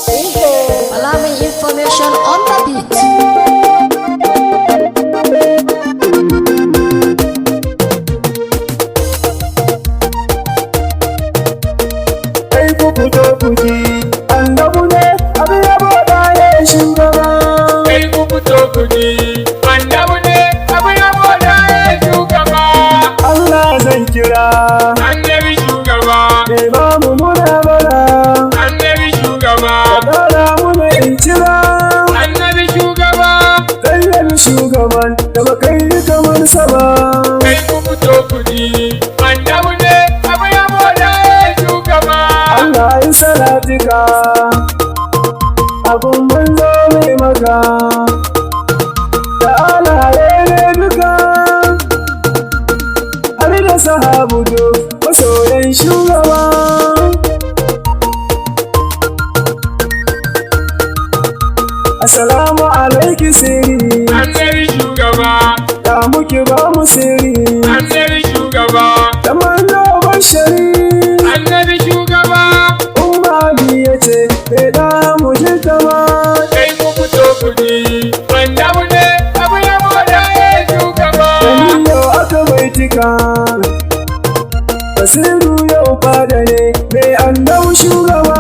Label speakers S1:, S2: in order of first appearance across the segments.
S1: Malamin information on the beat.
S2: Kai ku fito ku ji, annabu ne abin yabo da ya shugaba.
S3: Kai ku fito ku ji, annabi ne abu yabo da ya shugaba.
S2: Allah zan kira,
S3: Annabi shugaba,
S2: mai ba mu muna bara,
S3: annabi shugaba,
S2: ka muna in kira.
S3: Annabi shugaba.
S2: Zan yabi shugaban da ba kai ni kamar sa ba.
S3: Kai ku fito ku ji, annabi ne abu yabo da ya shugaba.
S2: Allah yi salatika, abun manzo mai maka, da alaye ne duka, har da sahabu duk masoyan shugaba. Assalamu alaiki sirri,
S3: Annabi shugaba,
S2: da muke ba mu sirri,
S3: annabi shugaba,
S2: da manzo bashari.
S3: Annabi shugaba.
S2: Umma biya ce, bai da mu ba.
S3: Kai ku fito ku ji, annabi ne abu yabo da ya shugaba.
S2: Gani yau aka baitika, Basiru yau fada ne, mai annau shugaba.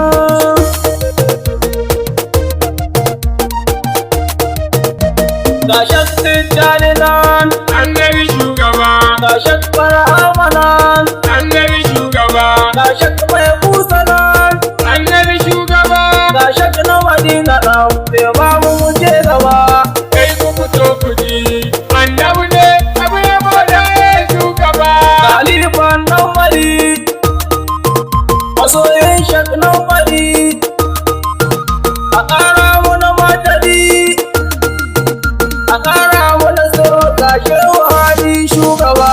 S4: Ga shak Tijjani nan,
S3: Annabi shugaba,
S4: ga shak Barhama nan,
S3: annabi shugaba,
S4: ga shak Mai Musa nan,
S3: annabi shugaba.
S4: Ga shak na Madina nan, bai ba mu mu je gaba.
S3: Kai ku fito ku ji, annabi ne abu yabo da ya shugaba.
S4: Khalifan nan mari, masoyin shak nan mari, a ƙara mana madadi, a ƙara mana tsaro ga shehu hali shugaba.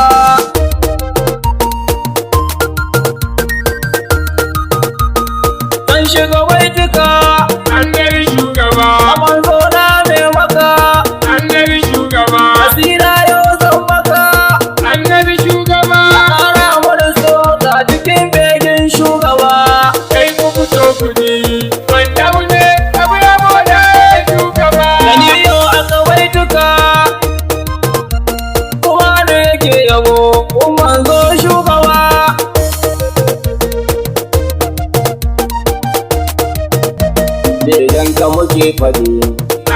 S4: Zan shiga baituka,
S3: Annabi shugaba,
S4: a manzo na mai maka,
S3: annabi shugaba,
S4: asira yau zan maka.
S3: Annabi shugaba.
S4: Ƙara mana tsoro cikin begin shugaba.
S3: Kai ku fito ku ji, annabi ne abu yabo da ya shugaba.
S4: Gani yau aka baituka, kuma da yake yabo, kun manzo shugaba. Begen ka muke faɗi,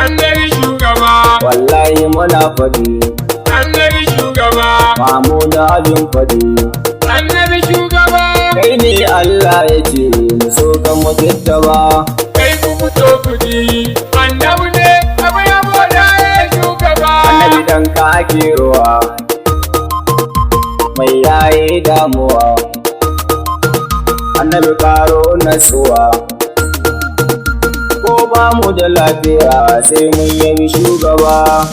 S3: Annabi shugaba,
S4: wallahi muna faɗi,
S3: annabi shugaba,
S4: mamu da abin faɗi.
S3: Annabi shugaba.
S4: Kai ne Allah ya ce, mu so ka mu ba.
S3: Kai ku fito ku ji, annabi ne abu yabo da ya shugaba.
S4: Annabi dan ka ake ruwa, mai yayi damuwa. Annabi karo nasuwa, ko ba mu da lafiya sai mun yabi shugaba.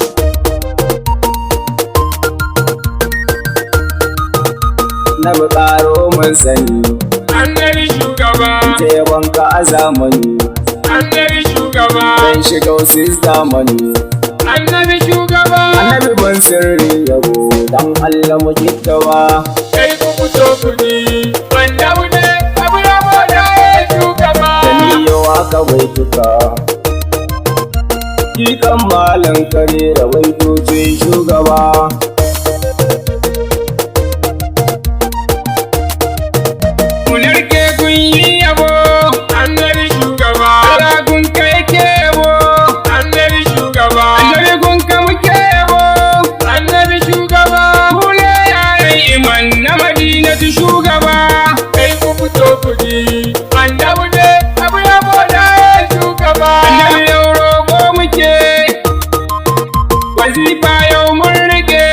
S4: Annabi karo mun sani,
S3: Annabi shugaba,
S4: ta yabonka a zamani,
S3: annabi shugaba,
S4: dan shiga wasu zamani.
S3: Annabi shugaba.
S4: Annabi ban sirri yabo, dan Allah mu ba.
S3: Kai ku fito ku ji, annabi ne abu yabo da ya shugaba.
S4: Da ni yau aka baituka Jikan malam kare da baitocin shugaba.
S3: Mu narke kun yi yabo, annabi shugaba. Allah kun kai ke yabo, annabi shugaba. Annabi kun ka muke yabo, annabi shugaba. Mu ne yaran iman na Madinatu shugaba. Kai ku fito ku ji, annabi ne abu yabo da ya shugaba. Annabi yau roƙo muke, wazifa yau mun rike.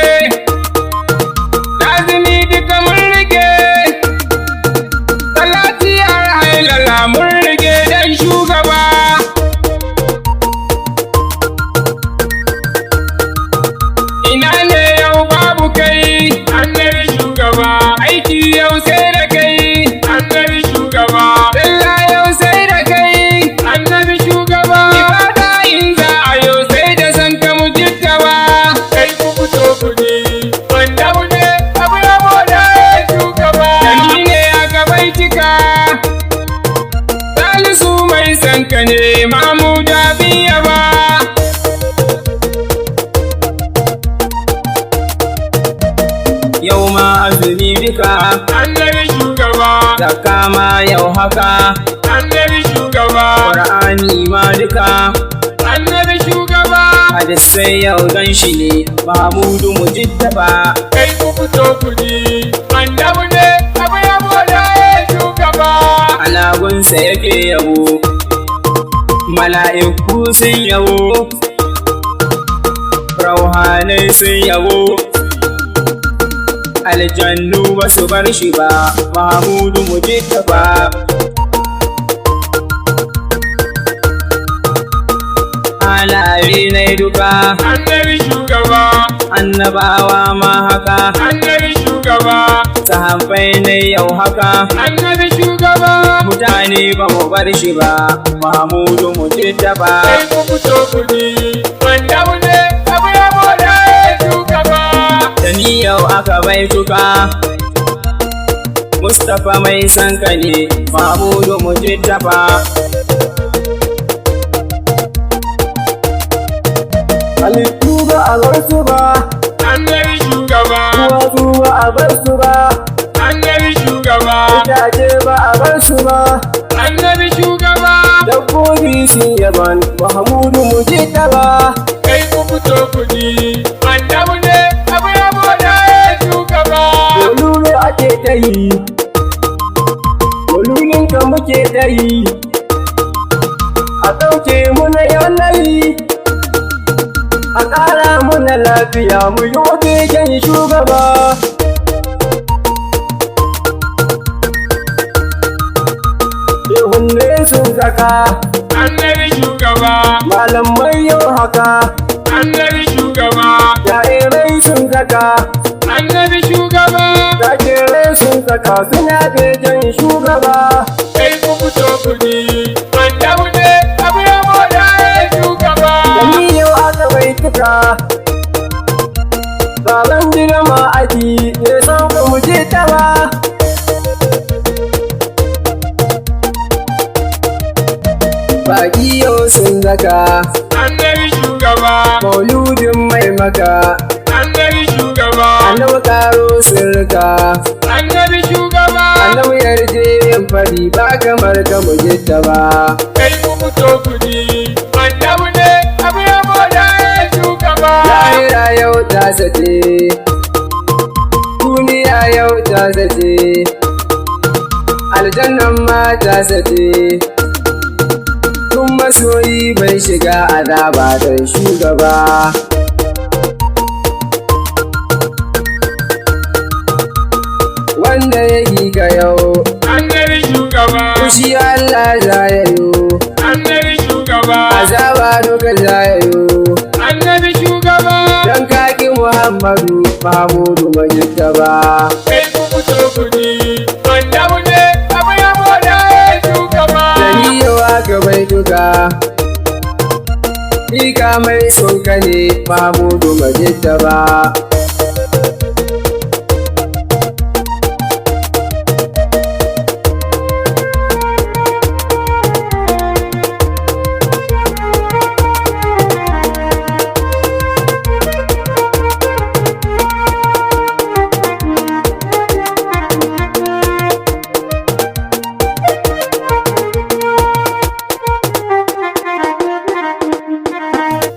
S3: san ka ne Mahmuda biya ba.
S4: Yau ma azumi duka,
S3: Annabi shugaba,
S4: zakka ma yau haka,
S3: annabi shugaba,
S4: Qur'ani ma duka,
S3: annabi shugaba.
S4: Hadisai yau dan shi ne Mahmudu Mujittaba.
S3: Kai ku fito ku ji, annabi ne abu yabo da ya shugaba.
S4: Alagunsa yake yabo, mala'iku sun yabo, rauhanai sun yabo, aljannu ba su bar shi ba, Mahmudu Mujittaba. Halaye na duka,
S3: Annabi shugaba,
S4: annabawa ma haka,
S3: annabi shugaba,
S4: sahabbai na yau haka,
S3: annabi shugaba.
S4: Mutane ba mu bar shi ba, Mahmudu Mujittaba.
S3: Kai ku fito ku ji, annabi ne abu yabo da ya shugaba.
S4: Da ni yau aka bai tuka, Mustapha mai sanka ne, Mahmudu Mujittaba.
S2: Halittu ba a bar su ba,
S3: Annabi shugaba,
S2: duwatsu ba a bar su ba,
S3: annabi shugaba,
S2: itace ba a bar su ba,
S3: annabi shugaba.
S2: Dabbobi sun yaban Mahmudu Mujittaba.
S3: Kai ku fito ku ji, annabi ne abu yabo da ya shugaba.
S2: Olulu ake ta yi, olulun ka muke ta yi, a ɗauke muna yanayi, a ƙara muna lafiya mu yi begen shugaba. Shehunne sun zaka,
S3: Annabi shugaba,
S2: malamai yau haka,
S3: annabi shugaba,
S2: jairai sun zaka,
S3: annabi shugaba.
S2: zakirai sun zaka suna begen shugaba.
S3: Kai ku fito ku ji, annabi ne abu yabo da ya shugaba.
S2: Da ni yau aka bai tuka. Baban gida ma aji ne san ka mu je ta ba.
S4: Baki yau sun zaka,
S3: Annabi shugaba,
S4: mauludin mai maka,
S3: annabi shugaba,
S4: annabi karo sirka,
S3: annabi shugaba.
S4: Annabi yarje yin fari ba kamar ka Mujittaba.
S3: Kai ku fito ku ji, annabi ne abu yabo da ya shugaba.
S4: Lahira yau ta sace, duniya yau ta sace, aljannan ma ta sace. Tun masoyi bai shiga azaba don shugaba. Wanda ya ka yau,
S3: Annabi shugaba,
S4: fushi Allah za ya yo,
S3: annabi shugaba,
S4: azaba duka za ya yo.
S3: annabi shugaba.
S4: Don kaki Muhammadu Mahmudu Mujittaba.
S3: Kai ku fito ku ji, annabi ne abu yabo da ya shugaba.
S4: Dari yau aka bai duka, Ika mai son ka ne Mahmudu Mujittaba.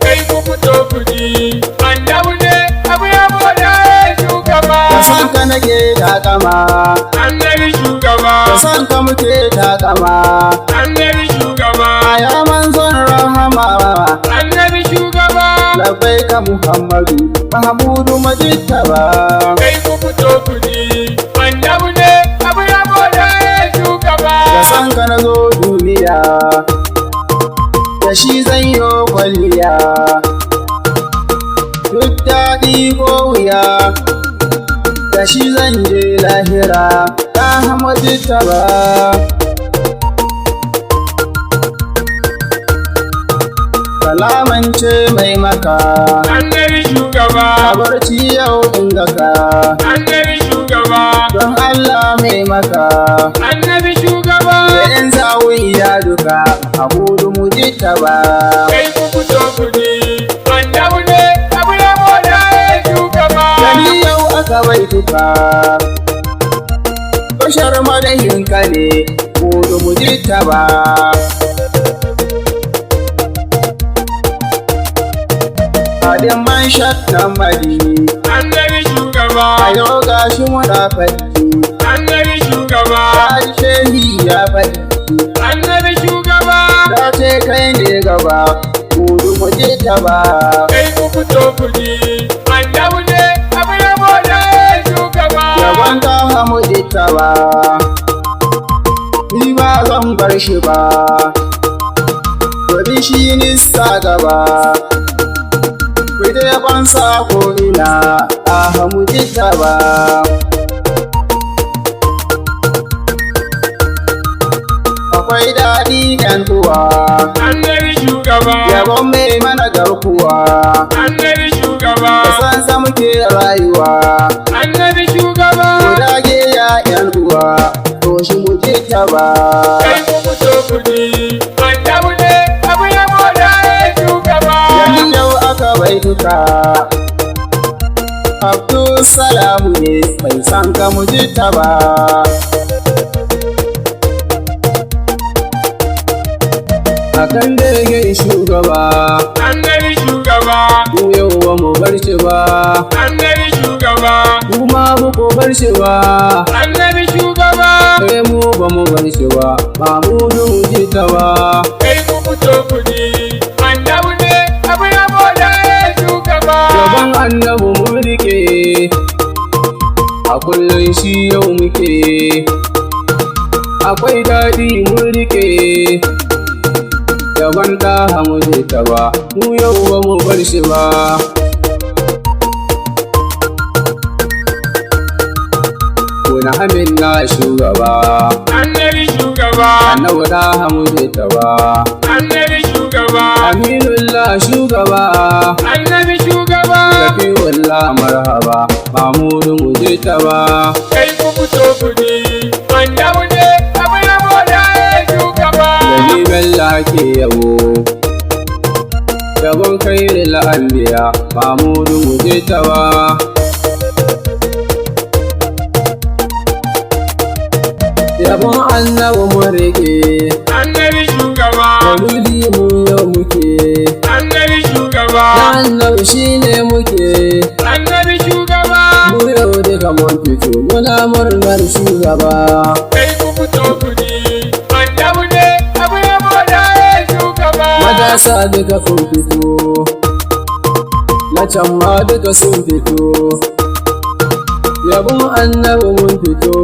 S3: Kai ku fito ku ji, annabi ne abu yabo da ya shugaba.
S2: Da san ka nake takama,
S3: Annabi shugaba,
S2: da san ka muke takama,
S3: annabi shugaba,
S2: ya manzon rahama,
S3: annabi shugaba.
S2: Labbai ka Muhammadu, Mahmudu Mujittaba.
S3: Kai ku fito ku ji, annabi ne abu yabo da ya shugaba.
S2: Da san ka na zo duniya, da shi zan yi kwalliya, duk daɗi ko wuya, da shi zan je lahira, ta Mujittaba. Salamance mai maka,
S3: Annabi shugaba,
S2: a barci yau in gaka,
S3: annabi shugaba,
S2: don Allah mai maka,
S3: annabi shugaba.
S4: Yan zawiya duka Mahmudu Mujtaba.
S3: Kai ku fito ku ji, annabi ne abu yabo da ya shugaba.
S4: Gani yau aka bai tuka, bashar madahinka ne, Mahmudu Mujtaba. Adin man shakkan madi,
S3: Annabi shugaba,
S4: a yau gashi muna faɗi,
S3: annabi shugaba,
S4: ta shehi ya faɗi,
S3: annabi shugaba.
S4: ta ce kai ne gaba, Mahmudu Mujtaba.
S3: Kai ku fito ku ji, annabi ne abu yabo da ya shugaba.
S4: Yabon ta hamu ita ba, ni ba zan bar shi ba, domin shi nisa gaba. Ku ta yabon sa ko ina a hamu ita ba. Akwai daɗi ƴan uwa,
S3: Annabi shugaba,
S4: yabon mai mana garkuwa,
S3: annabi shugaba,
S4: da sansa muke rayuwa.
S3: Annabi shugaba.
S4: Ku dage ya ƴan uwa, to shi mu ji ta ba.
S3: Kai ku fito ku ji, annabi ne abu yabo da ya shugaba.
S4: Yanzu yau aka bai duka. Abdulsalamu ne mai san ka mu ji ta ba.
S2: Akan dage shugaba,
S3: Annabi shugaba,
S2: mu yau ba mu bar shi ba,
S3: annabi shugaba,
S2: kuma ba ku bar shi ba.
S3: Annabi shugaba.
S2: Sai mu ba mu bar shi ba, Mahmudu Mujtaba.
S3: Kai ku fito ku ji, annabi ne abu yabo da ya shugaba.
S2: Gaban annabi mun rike, a kullum shi yau muke, akwai daɗi mun rike. Gaban ɗaha mu ba, mu yau ba mu bar shi ba. Kuna amin na shugaba,
S3: Annabi shugaba,
S2: annabi ɗaha mu ba.
S3: Annabi shugaba,
S2: Aminullah shugaba,
S3: annabi shugaba.
S2: Rafi'ullah marhaba, Mahmudu Mujtaba.
S3: Kai ku fito ku ji, annabi ne abu yabo da ya shugaba.
S2: Gani Bello ke yabo, yabon kai la'ambiya, Mahmudu Mujtaba. Yabon annabi mun rike,
S3: Annabi shugaba,
S2: maulidi mu yau muke,
S3: annabi shugaba,
S2: na annabi shine muke,
S3: annabi shugaba.
S2: mu yau duka mun fito muna murnar shugaba.
S3: Kai ku fito ku ji, annabi ne abu yabo da ya shugaba.
S2: Matasa duka kun fito, na can ma duka sun fito, yabon annabi mun fito,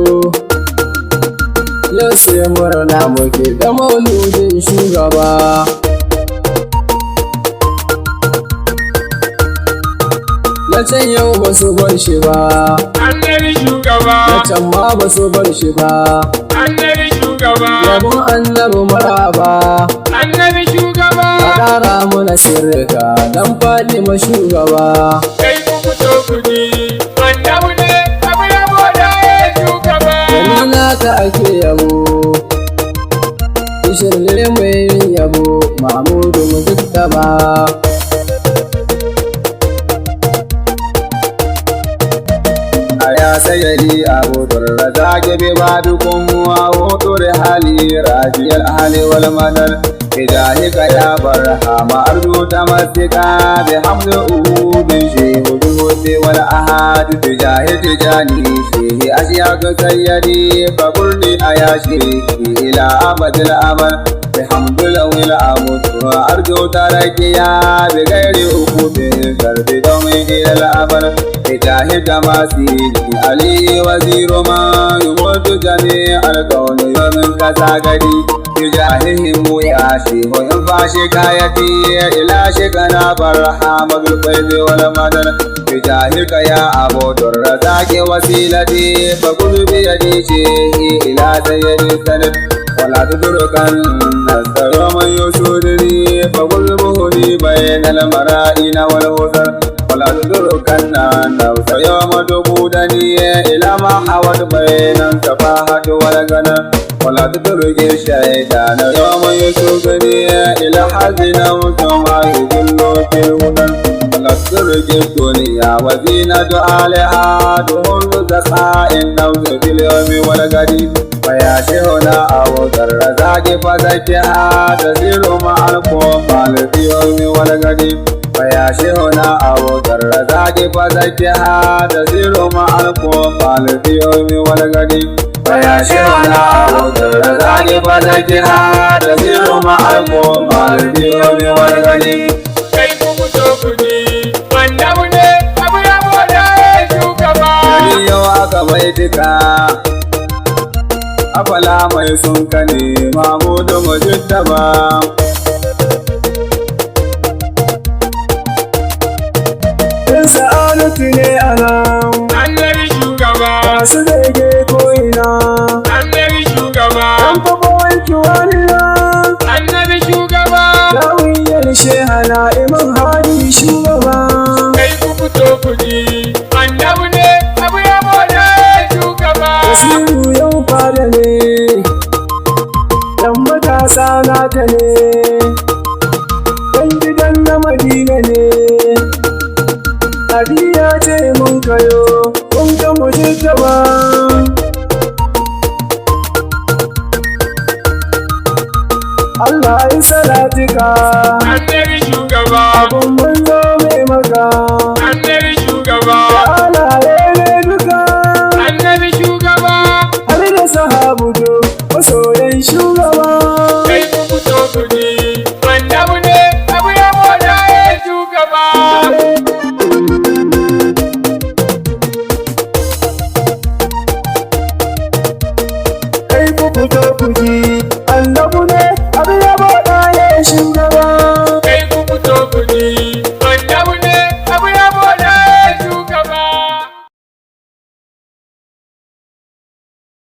S2: yau sai murna muke da mauludin shugaba. Na can yau ba su bar shi ba,
S3: Annabi shugaba,
S2: na can ma ba su bar shi ba,
S3: annabi shugaba,
S2: yabon annabi maraba.
S3: Annabi shugaba.
S2: A ƙara mana sirrika don faɗi ma shugaba.
S3: Kai ku fito ku ji, annabi ne abu yabo da ya shugaba.
S2: Gani naka ake yabo, Ishirle mai yin yabo, Mahmudu Mujtaba.
S4: يا سيدي أبو الرزاق ببابكم وأوتر حالي راجي الأهل والمدد بجاهك يا برهام أرجو تمسكا بحمد أهود شيخ جهود والأحد بجاه تجاني فيه أشياء سيدي فقل لي أيا شيخي إلى أبد الأمل بحمد لو الأمد وأرجو تركيا بغير أخوب كرب دوم إلى الأمل بجاه تماثيل علي وزير ما يموت جميع الكون يوم كساغدي بجاههم يا شيخ ينفع شكايتي إلى شكنا برحام بالفيض والمدن بجاهك يا أبو الرزاق وسيلتي فخذ بيدي شيخي إلى سيد السند ولا تتركن الناس من يسودني فقلبه لي بين المرائين والهسر ولا تتركن النفس يوم تقودني إلى ما حوت بين السفاهة والغنى ولا تترك الشيطان يوم يسوقني إلى حزن ثم يضل في الهدى ولا تترك الدنيا وزينة أهلها دخول سخاء النفس في اليوم والغد فيا شيخنا أبو الرزاق فزكها تسير مع الكفار في اليوم والغد فيا شيخنا أبو الرزاق فزكها تسير مع الكفار في اليوم والغد فيا شيخنا أبو الرزاق فزكها تسير مع الكفار في اليوم والغد
S3: Kai ku fito ku ji, annabi ne abu yabo da shugaba.
S4: Yau aka baitika afala mai sun kane mamudu mujittaba
S2: In sa'adatu ne a nan,
S3: Annabi shugaba,
S2: masu zage ko'ina.
S3: annabi shugaba,
S2: An faɓo wanki wani nan,
S3: annabi shugaba.
S2: lawiyar shehana imam hadi shugaba.
S3: Kai ku fito ku ji, annabi ne abu yabo da shugaba.
S2: Basiru yau fada ne, dan matasa naka ne, dan gidan na Madina ne. Hadiya ce mun kayo, mun ga mu gaba. Allah ya salatika,
S3: Annabi shugaba,
S2: abun manzo mai maka.